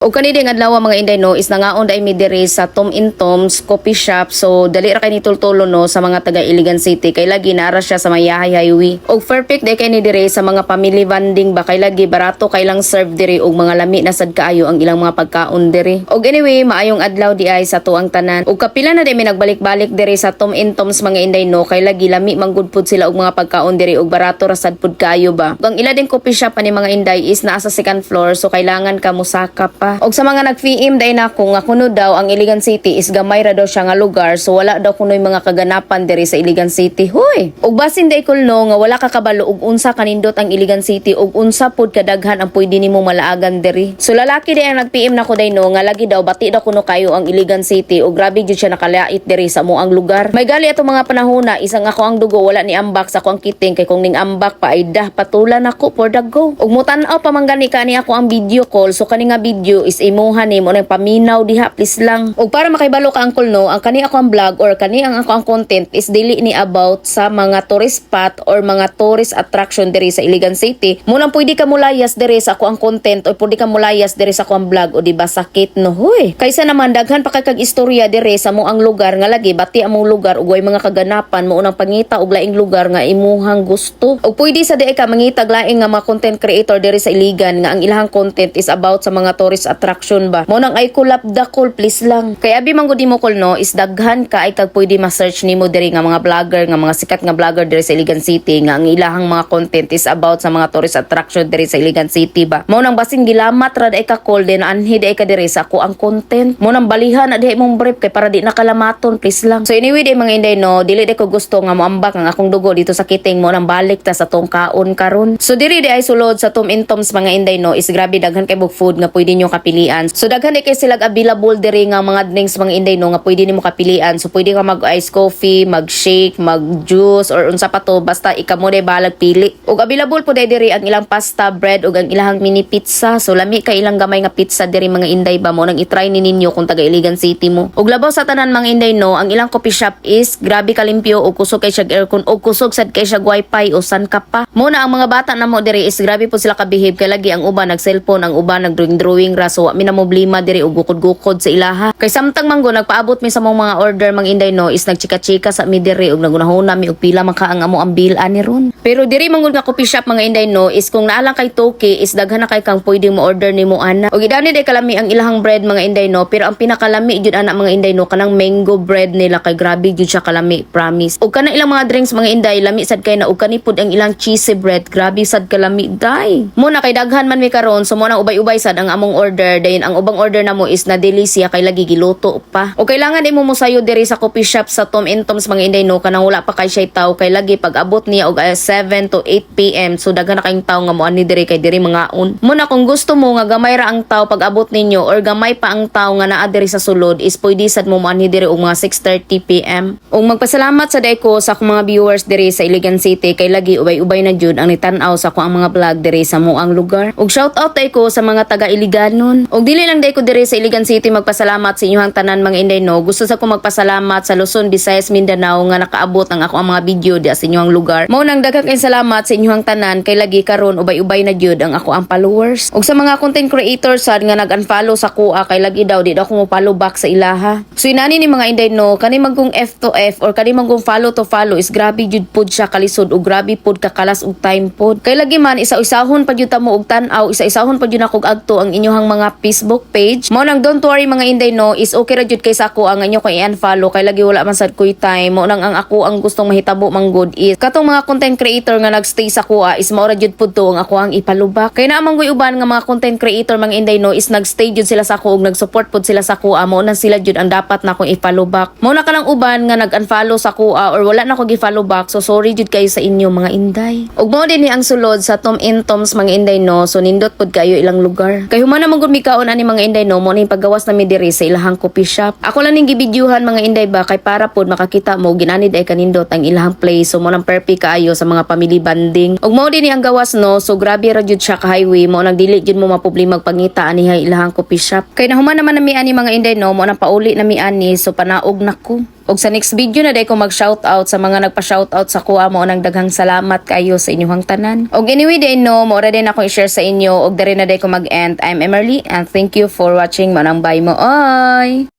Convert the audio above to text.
Og kani ding adlaw, mga inday, no, is nangaon dai mi diri sa Tom and Tom's Coffee Shop. So dali ra kay ni tultulo, no, sa mga taga Iligan City kay lagi naara siya sa Mayahay Highway. Og perfect day kay ni diri sa mga family bonding ba kay lagi barato kay lang serve diri og mga lami na sad kaayo ang ilang mga pagkaon diri. Og anyway, maayong adlaw di ay sa tuang tanan. Og kapila na di mi nagbalik-balik diri sa Tom and Tom's, mga inday, no, kay lagi lami manggud pud sila og mga pagkaon diri og barato ra sad pud kaayo ba. Ug ang ila din coffee shop ani, mga inday, is naa sa second floor, so kailangan ka musaka pa. Og sa mga nag-PM day nako nga kuno daw ang Iligan City is gamay ra daw siya nga lugar, so wala daw kunoy mga kaganapan diri sa Iligan City. Huy. Og basin day kulno nga wala ka kabalo og unsa kanindot ang Iligan City og unsa pud kadaghan ang pwede nimo malaagan diri. So lalaki day ang nag-PM nako day, no, nga lagi daw bati daw kuno kayo ang Iligan City og grabe jud siya nakalait diri sa mo ang lugar. May gali atong mga panahona isang ako ang dugo wala ni ambak sa ako ang kiting kay kung ning ambak pa ay dah patulan ako for the go. Og mutan-aw pa man gani kani ako ang video call, so kani nga video is imuha nimo nang paminaw diha, please lang. Og para makibalo ka, angkol, no, ang kani ako ang vlog or kani ang ako ang content is dili ni about sa mga tourist spot or mga tourist attraction diri sa Iligan City. Munang pwede ka mulayas diri sa ako ang content or pwede ka mulayas diri sa ako ang vlog o di ba sakit, no, huy. Kaysa naman daghan pa kay kag istorya diri sa mo ang lugar nga lagi bati among lugar ug way mga kaganapan mo unang pangita og laing lugar nga imuhang gusto. Og pwede sa di ka mangitag laing nga mga content creator diri sa Iligan nga ang ilahang content is about sa mga tourist attraction ba. Mo nang ay kulap dakol, please lang. Kay abi man gud nimo kol, no, is daghan ka ay kag pwede ma-search nimo diri nga mga vlogger, nga mga sikat nga vlogger diri sa Iligan City nga ang ilahang mga content is about sa mga tourist attraction diri sa Iligan City ba. Mo nang basin gilamat ra day ka call din anhi day ka diri sa ako ang content. Mo nang balihan na diha imong brief kay para di na kalamaton, please lang. So anyway di, mga inday, no, dili day ko gusto nga moambak ang akong dugo dito sa kiting mo nang balik ta sa tong kaon karon. So diri di ay sulod sa Tom and Tom's, mga inday, no, is grabe daghan kay bug food nga pwede nyo kapilian. So daghan di kay sila available diri nga mga drinks, mga inday, no, nga pwede nimo kapilian. So pwede ka mag ice coffee, mag shake, mag juice or unsa pa to, basta ikaw mo day bahalag pili. Ug available po day diri ang ilang pasta, bread ug ang ilang mini pizza. So lami kay ilang gamay nga pizza diri, mga inday ba, mo nang i-try ni ninyo kung taga Iligan City mo. Ug labaw sa tanan, mga inday, no, ang ilang coffee shop is grabe kalimpyo ug kusog kay siya aircon ug kusog sad kay siya wifi o san ka pa. Mo na ang mga bata na mo diri is grabe po sila kabehave kay lagi ang uban nag cellphone, ang uban nag drawing drawing ra, so wa mi na problema diri ug gukod-gukod sa ilaha. Kay samtang manggo nagpaabot mi sa mong mga order, mga inday, no, is nagchika-chika sa mi diri ug nagunahuna mi og pila man ka ang amo ang bill ani ron. Pero diri manggod nga coffee shop, mga inday, no, is kung naa lang kay toki is daghan na kay kang pwede mo order nimo ana. Ug idani day kalami ang ilahang bread, mga inday, no, pero ang pinakalami jud ana, mga inday, no, kanang mango bread nila kay grabe jud siya kalami, promise. Ug kanang ilang mga drinks, mga inday, lami sad kay na ug kani pud ang ilang cheesy bread, grabe sad kalami day. Mo na kay daghan man mi karon, so mo nang ubay-ubay sad ang among order, dayon ang ubang order namo is na dili siya kay lagi giluto pa. O kailangan di mo mosayo diri sa coffee shop sa Tom and Tom's, mga inday, no, kanang wala pa kay siya tao kay lagi pag abot niya og 7 to 8 p.m., so daghan na kayong tao nga moani diri kay diri mangaon. Mo na kung gusto mo nga gamay ra ang tao pag abot ninyo or gamay pa ang tao nga naa diri sa sulod is pwede sad mo moanhi diri og mga 6:30 p.m. Ug magpasalamat sa day ko sa akong mga viewers diri sa Iligan City kay lagi ubay-ubay na jud ang nitan-aw sa akong ang mga vlog diri sa moang lugar. Ug shout out day ko sa mga taga Iliganon. Ug dili lang day ko diri sa Iligan City magpasalamat sa inyong tanan, mga inday, no. Gusto sa ko magpasalamat sa Luzon, Visayas, Mindanao nga nakaabot ang ako ang mga video di sa inyong lugar. Mao nang daghang kayong salamat sa inyong tanan kay lagi karon ubay-ubay na jud ang ako ang followers. Ug sa mga content creators sad nga nag-unfollow sa kuha kay lagi daw di daw ko mo follow back sa ilaha. So inani ni, mga inday, no, kani magkong F to F or kani magkong follow to follow is grabe jud pud siya kalisod ug grabe pud kakalas og time pod. Kay lagi man isa-isahon pa jud ta mo og tan-aw, isa-isahon pa jud ako og agto ang inyong mga Facebook page. Mao nang don't worry, mga inday, no, is okay ra jud kay sa ako ang inyo ko i-unfollow kay lagi wala man sad koy time. Mao nang ang ako ang gustong mahitabo manggod is katong mga content creator nga nagstay sa kuha is mao ra jud pud to ang ako ang ipalubak. Kay naa man goy uban nga mga content creator, mga inday, no, is nagstay jud sila sa ako ug nag-support pud sila sa kuha, mao nang sila jud ang dapat na akong i-follow back. Mao na kanang uban nga nag-unfollow sa kuha or wala na ko gi-follow back, so sorry jud kayo sa inyo, mga inday. Ug mao din ni ang sulod sa Tom and Tom's, mga inday, no, so nindot pud kayo ilang lugar. Kay human naman gud mi kaon ani, mga inday, no, mo ning paggawas na mi diri sa ilahang coffee shop. Ako lang ning gibidyuhan, mga inday ba, kay para pod makakita mo ginani day kanindot ang ilahang place, so mo nang perfect kaayo sa mga family bonding. Ug mao din ni ang gawas, no, so grabe ra jud siya ka highway, mo nang dili jud mo maproblema pangita ani ilahang coffee shop. Kay nahuman naman nami ani, mga inday, no, mo nang pauli na mi ani, so panaog na ko. Og sa next video na day ko mag shoutout sa mga nagpa-shoutout sa kuha mo nang daghang salamat kayo sa inyong tanan. Og anyway day no, mo ra din ako i-share sa inyo og diri na day ko mag-end. I'm Emerly and thank you for watching. Manang bye mo. Oy.